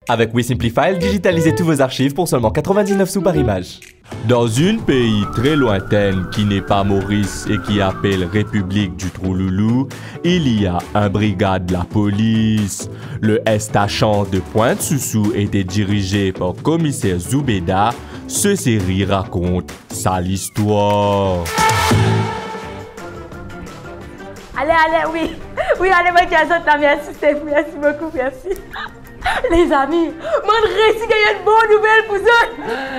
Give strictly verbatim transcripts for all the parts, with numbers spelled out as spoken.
Avec WeSimplifile, digitalisez tous vos archives pour seulement quatre-vingt-dix-neuf sous par image. Dans une pays très lointaine qui n'est pas Maurice et qui appelle République du Trou-Loulou, il y a un brigade de la police. Le Est à Champs de Pointe-Sousou était dirigé par commissaire Zoubeda. Ce série raconte sa listwar. Ale, ale, wi. Wi, ale, mo dir zot la, mersi, Steph, mersi boukou, mersi. Lezami, mo'nn resi gagn enn bon nouvel pou zot.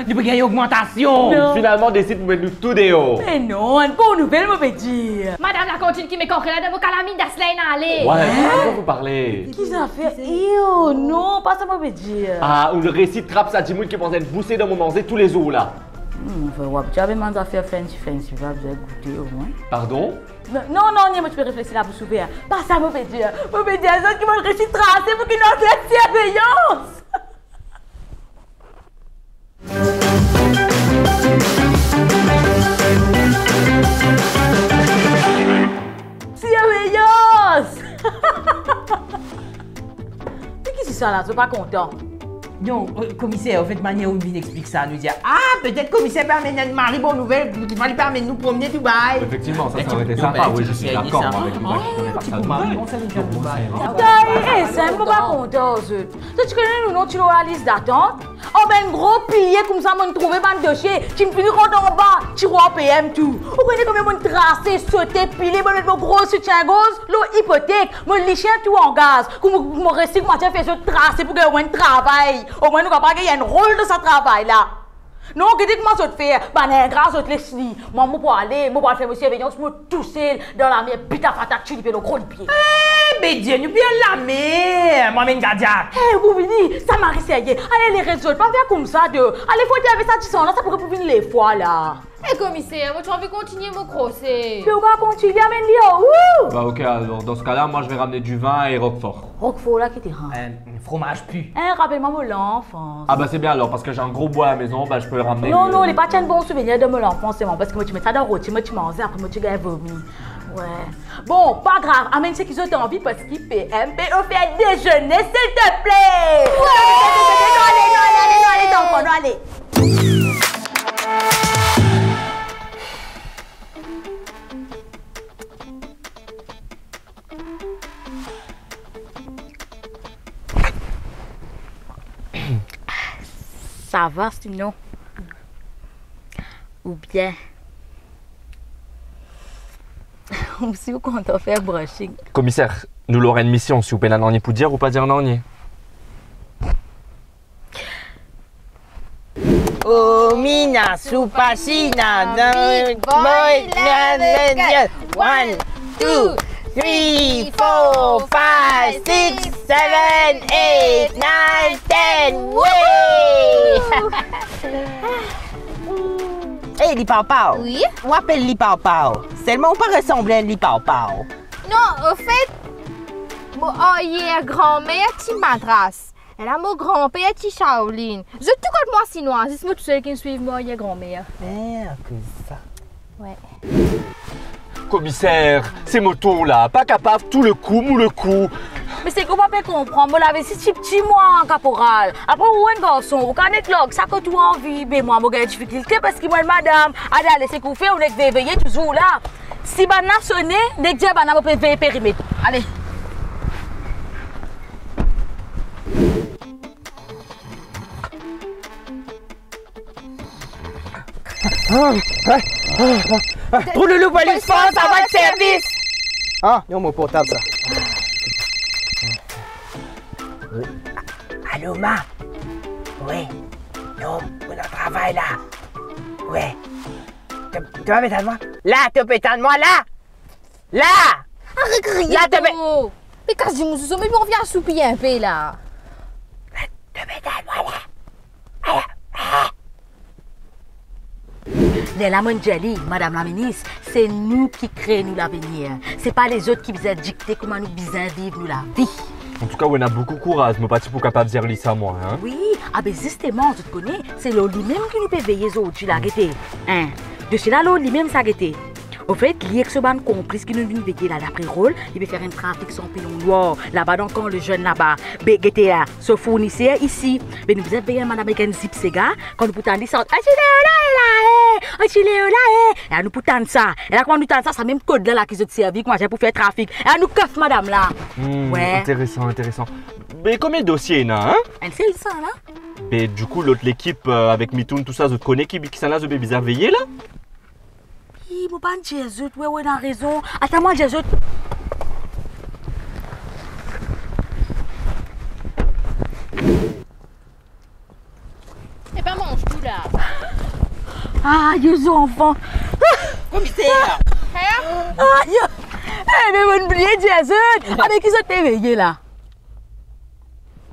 Nou pe gagn ogmantasion. Non. Finalman, desid pou met nou tou deor. Me non, enn bon nouvel, mo pe dir. Madam lakantin ki met ankre ladan mo kalaminn, das la inn ale. Wi, de quoi vous parlez ? Ki zafer? Ew, non, pa sa mo pe dir. Ah, ou'nn resi trap sa dimoun ki pran enn bouse dan mo manze toulezour la. Hmm, anfin, w ap dir, be bann zafer fancy, fancy, pa bizin goute omwin. Pardon? Non, non, non, mo ti pe reflesi labous ouver. Pa sa mo pe dir. Mo pe dir zot ki mo'nn resi trase pou ki nou fer sirveyans. Sirveyans! Me ki ti sa la, zot pa kontan? Non, euh, komiser, anfet, manier ou vinn explik sa, nou dir, ah, petet komiser pe amenn enn mari bon nouvel, ki fale pe amenn nou promne Dubai. Effectivement, ça, ça aurait été sympa, oui, je suis d'accord, moi, avec Dubai, je connais pas ça, Dubai. Gay, eh, sa mo pa kontan, zot. Zot ti kone nou non ti lor lalis datant? Anba enn gro pilie koumsa, mo'nn trouve bann dosie, ki'nn fini rant anba tirwar P M tou. Ou kone konbien mo'nn trase, sote, pile, mo'nn met mo gro soutien gorz lor ipotek, mo lisien tou an gaz. Kouma mo resi kouma ti fer zot trase pou gagn omwin enn travay. Omwin nou kapav gagn enn rol dan sa travay la. Non, gete kouma zot fer, bann ingra, zot les li. Mwa, mo pou ale, mo pou al fer mo sirveyans mo tousel dan lamer, bit a patat, ti lipie lor gro lipie. Eh, be Dieu, nou pe al lamer, mwa menm Gadiak. Eh, ou vini, sa mari serye. Ale, lerez zot, pa fer koumsa de. Ale, fwet lave sa disan la, sa pou, pou vinn lefwa la. Eh, komiser, mo ti anvi kontigne mo krose. Be ou pa kontigne, amenn li, oh, ou! Bah, ok, alors, dans ce cas-là, moi, je vais ramener du vin et Roquefort. Roquefort la, ki ti, hein? Euh, fromage pu. Hein, rappelle-moi mon enfance. Ah, bah, c'est bien alors, parce que j'ai un gros bois à la maison, bah, je peux le ramener. Non, non, li pa ti enn bon souvenir de mon enfance, selman, parski mo ti met sa dan roti, mo ti manze, apre mo ti gagn vomi. Ouais. Bon, pa grav, amenn seki zot anvi, parski P M pe ofer dezene, silteple! Ouais! Nou ale, nou ale, nou ale, nou ale, zanfan, nou ale. Sa va, sinon? Oubien ou si ou kontan fer brushing? Komiser, nou lor enn mision, si ou pena nanye pou dir, ou pa dir nanye. Omina, Supasina, na, big boy, boy, na, na, na, na, one, two, three, four, five, six, seven, eight, nine, ten. Wouh! Ey, Lipawpaw. Wi? Ou apel Lipawpaw. Selman ou pa resanble enn Lipawpaw. Non, anfet, mo arier granmer ti madras. E la mo granper ti Shaolin. Zot tou kot mwa sinwa, zis mo tousel ki swiv mo arier granmer. Eh, akoz sa. Wi. Komiser, se mo tour la, pa kapav tou le kou, mou le kou. Me seki ou pa pe konpran, mo lavesi ti pti mwa, kaporal. Apre ou enn garson, ou kapav nek larg sa kot ou anvi, be mwa mo gagn difikilte parski mo enn madam. Ale, ale, seki ou fer, ou nek veye, veye touzour la. Si bann la sone, nek dir bann la mo pe veye perimet. Ale. Trou Loulou, polis, fors, avoit servis. Ah, non, mo portab sa. Alo, ma. Wi. Non, mo dan travay la. Wi. To, to pe tann mwa? La, to pe tann mwa la. La! Aret kriye, la, to pe, to. Me kas dimoun sou some, mo anvi asoupi inpe la. La, to pe tann mwa la. Ala, ah. Lerla mo'nn dir li, Madam Laminis, se nou ki kree nou lavenir. Se pa lezot ki bizin dikte kouma nou bizin viv nou lavi. Antouka, ou ena boukou kouraz, mo pa ti pou kapav dir li sa mwa, hein. Wi, abe zisteman, zot kone, se lor limem ki nou pe veye zordi la, gete. Hein, dosie la lor limem sa, gete. Anfet, li ek so bann konplis ki nou vinn veye la, dapre rol, li pe fer enn trafik sanpiyon nwar laba dan kan lezenn laba. Be, gete la, so fourniser isi. Be nou bizin veye madam ek enn zip sega, kan nou pou tann li sant, "Anti Leo la, e la, e! Anti Leo la, e!" E la nou pou tann sa. E la kouma nou tann sa, sa mem kod la, la ki zot servi kouma zin pou fer trafik. E la nou kof madam la. Hmm, interesan, interesan. Be konbien dosie ena, hein? Enn sel sa la. Be dikou, lot lekip, euh, avek Mitoun, tousa, zot kone ki, kisannla zot pe bizin veye la? Ih, mo pa'nn dir zot, we, we, ena rezon. Atann, mo al dir zot. E pa manz tou la. Ah, yo zanfan. Komiser. Hein? Ah, yo. Eh, me mo'nn bliye dir zot. Avek ki zot pe veye la?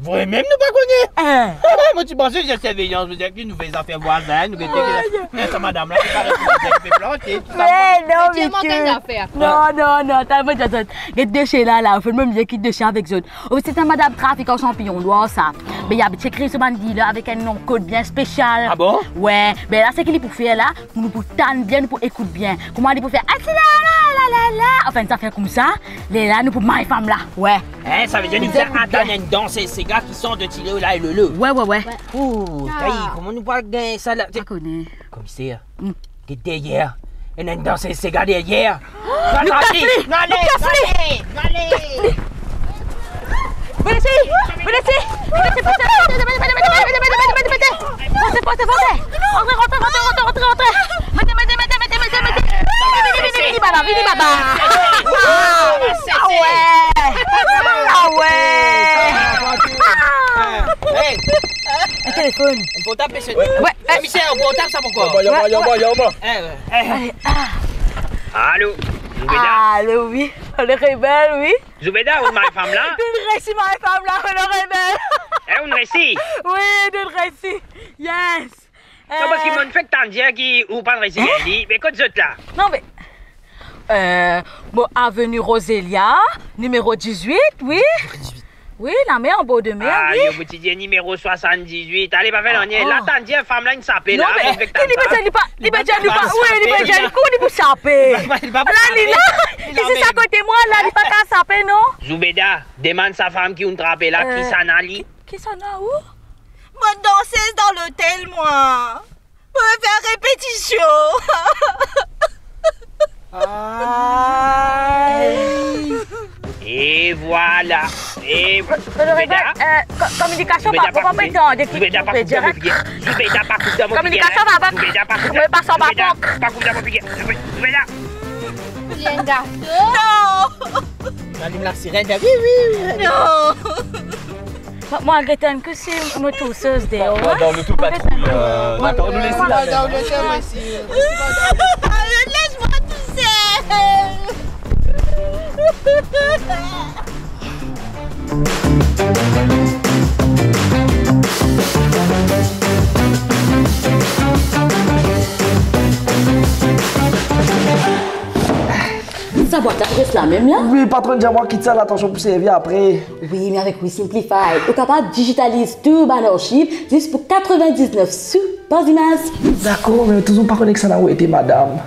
Vremem nou pa kone. Hein. Mo ti panse se sirveyans, mo dir ki nou vey zafer vwazin, nou gete ki sa madam la, ki parey ki pe plante, tou sa. Me non, Mitou. Non, non, non, atann, mo dir zot. Get dosie la, la, fode mo vinn get dosie avek zot. Osi, se enn madam trafikan sanpiyon nwar sa. Be li abitie kriy so bann dealer avek enn nom kod bien spesial. Ah bon? We, be la, seki li pou fer la, nou pou tann bien, nou pou ekout bien. Kouma li pou fer, "Atila la, la, la, la." Anfin, sa fer koumsa, lerla nou pou may fam la. We. Hein, savedir nou bizin atann enn dans sega ki sant Anti Leo la, e Lolo. We, we, we. Ouh, ah. Kay, kouma nou pou al gagn sa la? Pa kone. Komiser, hmm, get deryer. Ena enn dans sega deryer. Nou kof li! Nou ale, nou ale, nou ale! Mete li! Mete li! Mete li! Pase, pase, pase! Rantre, rantre, rantre, rantre, rantre, rantre! Mete, mete, mete! Vini, vini, vini, baba, vini, baba! Ah we! Ah we! Hey! Enn telefon. Enn portab, mesie. We. Eh, komiser, portab sa pou koué? Anba, anba, anba, anba. Eh, eh. Ale, ah. Alo, Zoubeda? Alo, wi. Onorab, wi. Zoubeda, ou may fam la? Nou'nn resi may fam la, onorab. Eh, ou'nn resi? Wi, nou'nn resi. Yes. Non, parski, eh, mo'nn fek tann dir ki ou pa'nn resi gagn li. Me kot zot la? Non, me, eh, mo, avenue Roselia, nimero dizwit, wi. Wi, lamer, anbor de mer, wi. Ah, yo, mo ti dir nimero swasanndizwit. Ale, pa fer nanye. La, tann dir fam la inn sape la. Non, me, li pe dir li pa, li pe dir li pa, wi, li pe dir li kour, li pou sape. La, li la, li zis akote mwa la, li pa kav sape, non. Zoubeda, demann sa fam ki ou'nn trape la, eh, kisannla li. Ki, kisannla ou? Mo dansez dan lotel, mwa. Pou fer repetision. Ay. E vwala. E Zoubeda, eh, ko-, kominikasion pa bon, pa pe tande ki Zoubeda, pa koup dan mo figir. Zoubeda, pa koup dan mo figir. Kominikasion pa bon. Zoubeda, pa koup dan mo figir. Zoubeda, pa koup dan mo figir. Zoubeda. Li enn gason. Non. Alim lasiren, wi, wi, wi. Non. Mwa, mwa, get enn kou si mo tousez deor, wi. Atann, nou tou patrouy, euh, dakor, nou les la. Atann, nou les la, mwa osi. Arrête, laisse-moi tout seul. Sa bwat la pou res la mem la? Wi, patronn, dir mwa kit sa, latansion pou servi apre. Wi, me avek WeSimplify, ou kapav digitaliz tou bann arsiv zis pou katrevindiznef sou par zimaz. Dakor, me touzour pa kone kisannla ou ete, madam.